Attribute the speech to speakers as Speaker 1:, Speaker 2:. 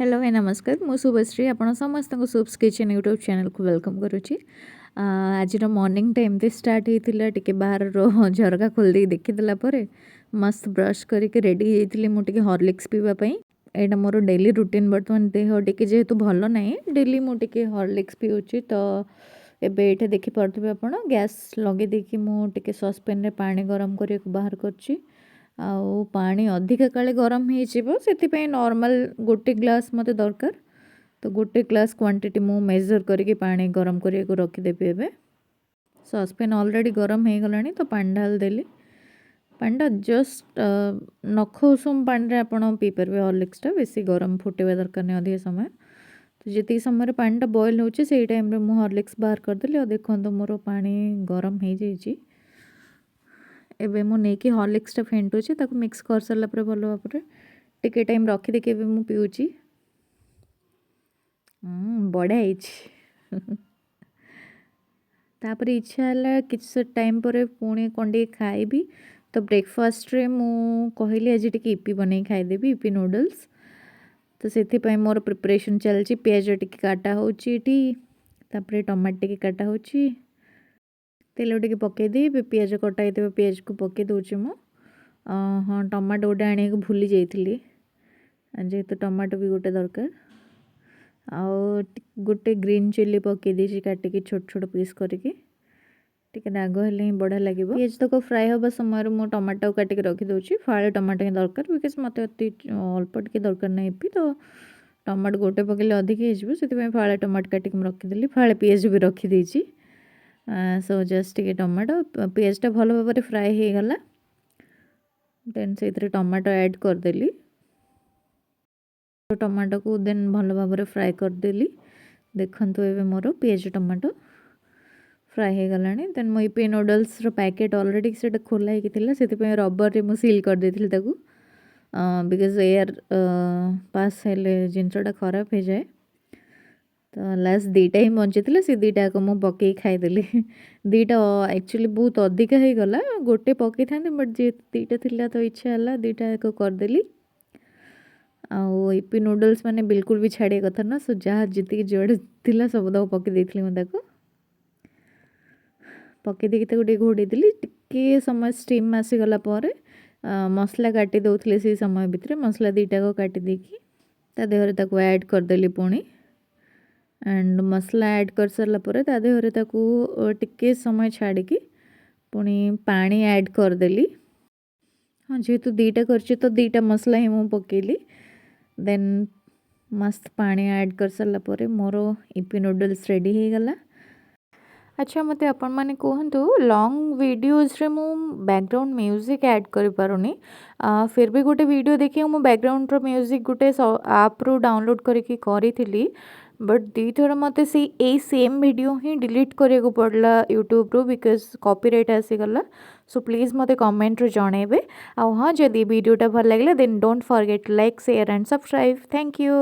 Speaker 1: Hello ଭାଇ, ନମସ୍କାର। ମୁଁ ଶୁଭଶ୍ରୀ, ଆପଣ ସମସ୍ତଙ୍କୁ ସୁପ୍ସ କିଚେନ୍ ୟୁଟ୍ୟୁବ୍ ଚ୍ୟାନେଲ୍କୁ welcome କରୁଛି। ଆଜିର ମର୍ଣ୍ଣିଂଟା ଏମିତି ଷ୍ଟାର୍ଟ ହେଇଥିଲା। ଟିକେ ବାହାରର ଝରକା ଖୋଲିଦେଇ ଦେଖିଦେଲା ପରେ ମସ୍ତ ବ୍ରଶ୍ କରିକି ରେଡ଼ି ହେଇଯାଇଥିଲି ମୁଁ ଟିକେ ହର୍ଲିକ୍ସ ପିଇବା ପାଇଁ। ଏଇଟା ମୋର ଡେଲି ରୁଟିନ୍। ବର୍ତ୍ତମାନ ଦେହ ଟିକେ ଯେହେତୁ ଭଲ ନାହିଁ, ଡେଲି ମୁଁ ଟିକେ ହର୍ଲିକ୍ସ ପିଉଛି। ତ ଏବେ ଏଇଠି ଦେଖିପାରୁଥିବେ ଆପଣ, ଗ୍ୟାସ୍ ଲଗେଇ ଦେଇକି ମୁଁ ଟିକେ ସସ୍ପେନ୍ରେ ପାଣି ଗରମ କରିବାକୁ ବାହାର କରିଛି। ଆଉ ପାଣି ଅଧିକା କାଳେ ଗରମ ହେଇଯିବ, ସେଥିପାଇଁ ନର୍ମାଲ୍ ଗୋଟେ ଗ୍ଲାସ୍ ମୋତେ ଦରକାର। ତ ଗୋଟେ ଗ୍ଲାସ୍ କ୍ୱାଣ୍ଟିଟି ମୁଁ ମେଜର୍ କରିକି ପାଣି ଗରମ କରିବାକୁ ରଖିଦେବି। ଏବେ ସସ୍ପେନ୍ ଅଲରେଡ଼ି ଗରମ ହେଇଗଲାଣି, ତ ପାଣି ଢାଳିଦେଲି। ପାଣିଟା ଜଷ୍ଟ ନଖ ଉଷୁମ ପାଣିରେ ଆପଣ ପିଇପାରିବେ ହର୍ଲିକ୍ସଟା। ବେଶୀ ଗରମ ଫୁଟେଇବା ଦରକାର ନାହିଁ ଅଧିକ ସମୟ। ତ ଯେତିକି ସମୟରେ ପାଣିଟା ବଏଲ୍ ହେଉଛି, ସେଇ ଟାଇମ୍ରେ ମୁଁ ହର୍ଲିକ୍ସ ବାହାର କରିଦେଲି। ଆଉ ଦେଖନ୍ତୁ, ମୋର ପାଣି ଗରମ ହେଇଯାଇଛି। ଏବେ ମୁଁ ନେଇକି ହର୍ଲିକ୍ସଟା ଫେଣ୍ଟୁଛି। ତାକୁ ମିକ୍ସ କରିସାରିଲା ପରେ ଭଲ ଭାବରେ ଟିକେ ଟାଇମ୍ ରଖିଦେଇକି ଏବେ ମୁଁ ପିଉଛି। ବଢ଼ିଆ ହେଇଛି। ତାପରେ ଇଚ୍ଛା ହେଲା କିଛି ଟାଇମ୍ ପରେ ପୁଣି କ'ଣ ଟିକେ ଖାଇବି। ତ ବ୍ରେକଫାଷ୍ଟରେ ମୁଁ କହିଲି ଆଜି ଟିକେ ଇପି ବନେଇକି ଖାଇଦେବି, ଇପି ନୁଡ଼ଲ୍ସ। ତ ସେଥିପାଇଁ ମୋର ପ୍ରିପାରେସନ୍ ଚାଲିଛି। ପିଆଜ ଟିକେ କାଟା ହେଉଛି ଏଠି, ତାପରେ ଟମାଟୋ ଟିକେ କାଟା ହେଉଛି। ତେଲ ଟିକେ ପକାଇ ଦେଇ ଏବେ ପିଆଜ କଟା ହେଇଥିବା ପିଆଜକୁ ପକାଇ ଦେଉଛି ମୁଁ। ହଁ, ଟମାଟୋ ଗୋଟେ ଆଣିବାକୁ ଭୁଲି ଯାଇଥିଲି, ଯେହେତୁ ଟମାଟୋ ବି ଗୋଟେ ଦରକାର। ଆଉ ଗୋଟେ ଗ୍ରୀନ୍ ଚିଲି ପକାଇ ଦେଇଛି କାଟିକି ଛୋଟ ଛୋଟ ପିସ୍ କରିକି। ଟିକେ ରାଗ ହେଲେ ହିଁ ବଢ଼ିଆ ଲାଗିବ। ପିଆଜ ତକ ଫ୍ରାଏ ହେବା ସମୟରେ ମୁଁ ଟମାଟୋ କାଟିକି ରଖିଦେଉଛି। ଫାଳେ ଟମାଟୋ ହିଁ ଦରକାର, because ମୋତେ ଅତି ଅଳ୍ପ ଟିକେ ଦରକାର ନାହିଁ ଇପି। ତ ଟମାଟୋ ଗୋଟେ ପକାଇଲେ ଅଧିକ ହେଇଯିବ, ସେଥିପାଇଁ ଫାଳେ ଟମାଟୋ କାଟିକି ମୁଁ ରଖିଦେଲି। ଫାଳେ ପିଆଜ ବି ରଖିଦେଇଛି। ସୋ ଜଷ୍ଟ ଟିକେ ଟମାଟୋ ପିଆଜଟା ଭଲ ଭାବରେ ଫ୍ରାଏ ହେଇଗଲା, ଦେନ୍ ସେଇଥିରେ ଟମାଟୋ ଆଡ଼୍ କରିଦେଲି। ଟମାଟୋକୁ ଦେନ୍ ଭଲ ଭାବରେ ଫ୍ରାଏ କରିଦେଲି। ଦେଖନ୍ତୁ, ଏବେ ମୋର ପିଆଜ ଟମାଟୋ ଫ୍ରାଏ ହେଇଗଲାଣି। ଦେନ୍ ମୁଁ ଇପି ନୁଡ଼ଲ୍ସର ପ୍ୟାକେଟ୍ ଅଲରେଡ଼ି ସେଇଟା ଖୋଲା ହେଇକି ଥିଲା, ସେଥିପାଇଁ ରବରରେ ମୁଁ ସିଲ୍ କରିଦେଇଥିଲି ତାକୁ, because air pass ହେଲେ ଜିନିଷଟା ଖରାପ ହେଇଯାଏ। ତ ଲାଷ୍ଟ ଦୁଇଟା ହିଁ ବଞ୍ଚିଥିଲା, ସେ ଦୁଇଟା ଯାକ ମୁଁ ପକେଇକି ଖାଇଦେଲି। ଦୁଇଟା ଆକ୍ଚୁଆଲି ବହୁତ ଅଧିକା ହେଇଗଲା। ଗୋଟେ ପକେଇଥାନ୍ତି, ବଟ୍ ଯେହେତୁ ଦୁଇଟା ଥିଲା ତ ଇଚ୍ଛା ହେଲା, ଦୁଇଟା ଯାକ କରିଦେଲି। ଆଉ ଇପି ନୁଡ଼ଲ୍ସ ମାନେ ବିଲକୁଲ ବି ଛାଡ଼ିବା କଥା ନା। ସୋ ଯାହା ଯେତିକି ଯୁଆଡ଼େ ଥିଲା, ସବୁ ତକ ପକେଇ ଦେଇଥିଲି ମୁଁ ତାକୁ। ପକେଇ ଦେଇକି ତାକୁ ଟିକେ ଘୋଡ଼େଇ ଦେଲି। ଟିକେ ସମୟ ଷ୍ଟିମ୍ ଆସିଗଲା ପରେ ମସଲା କାଟି ଦେଉଥିଲି। ସେଇ ସମୟ ଭିତରେ ମସଲା ଦୁଇଟାକ କାଟି ଦେଇକି ତା ଦେହରେ ତାକୁ ଆଡ଼୍ କରିଦେଲି ପୁଣି। ଆଣ୍ଡ ମସଲା ଆଡ଼୍ କରିସାରିଲା ପରେ ତା ଦେହରେ ତାକୁ ଟିକେ ସମୟ ଛାଡ଼ିକି ପୁଣି ପାଣି ଆଡ଼୍ କରିଦେଲି। ହଁ, ଯେହେତୁ ଦୁଇଟା କରିଛି, ତ ଦୁଇଟା ମସଲା ହିଁ ମୁଁ ପକେଇଲି। ଦେନ୍ ମସ୍ତ ପାଣି ଆଡ଼୍ କରିସାରିଲା ପରେ ମୋର ଇପି ନୁଡ଼ଲ୍ସ ରେଡ଼ି ହେଇଗଲା। ଆଚ୍ଛା, ମୋତେ ଆପଣମାନେ କୁହନ୍ତୁ, ଲଙ୍ଗ୍ ଭିଡ଼ିଓଜରେ ମୁଁ ବ୍ୟାକଗ୍ରାଉଣ୍ଡ ମ୍ୟୁଜିକ୍ ଆଡ଼୍ କରିପାରୁନି। ଫିର୍ ବି ଗୋଟେ ଭିଡ଼ିଓ ଦେଖିକି ମୁଁ ବ୍ୟାକଗ୍ରାଉଣ୍ଡର ମ୍ୟୁଜିକ୍ ଗୋଟେ ଆପ୍ରୁ ଡାଉନଲୋଡ଼୍ କରିକି କରିଥିଲି, ବଟ୍ ଦୁଇଥର ମୋତେ ସେଇ ଏଇ ସେମ୍ ଭିଡ଼ିଓ ହିଁ ଡିଲିଟ୍ କରିବାକୁ ପଡ଼ିଲା ୟୁଟ୍ୟୁବରୁ, because copyright ଆସିଗଲା। ସୋ ପ୍ଲିଜ୍ ମୋତେ କମେଣ୍ଟରେ ଜଣାଇବେ। ଆଉ ହଁ, ଯଦି ଭିଡ଼ିଓଟା ଭଲ ଲାଗିଲା, then don't forget like, share and subscribe. Thank you.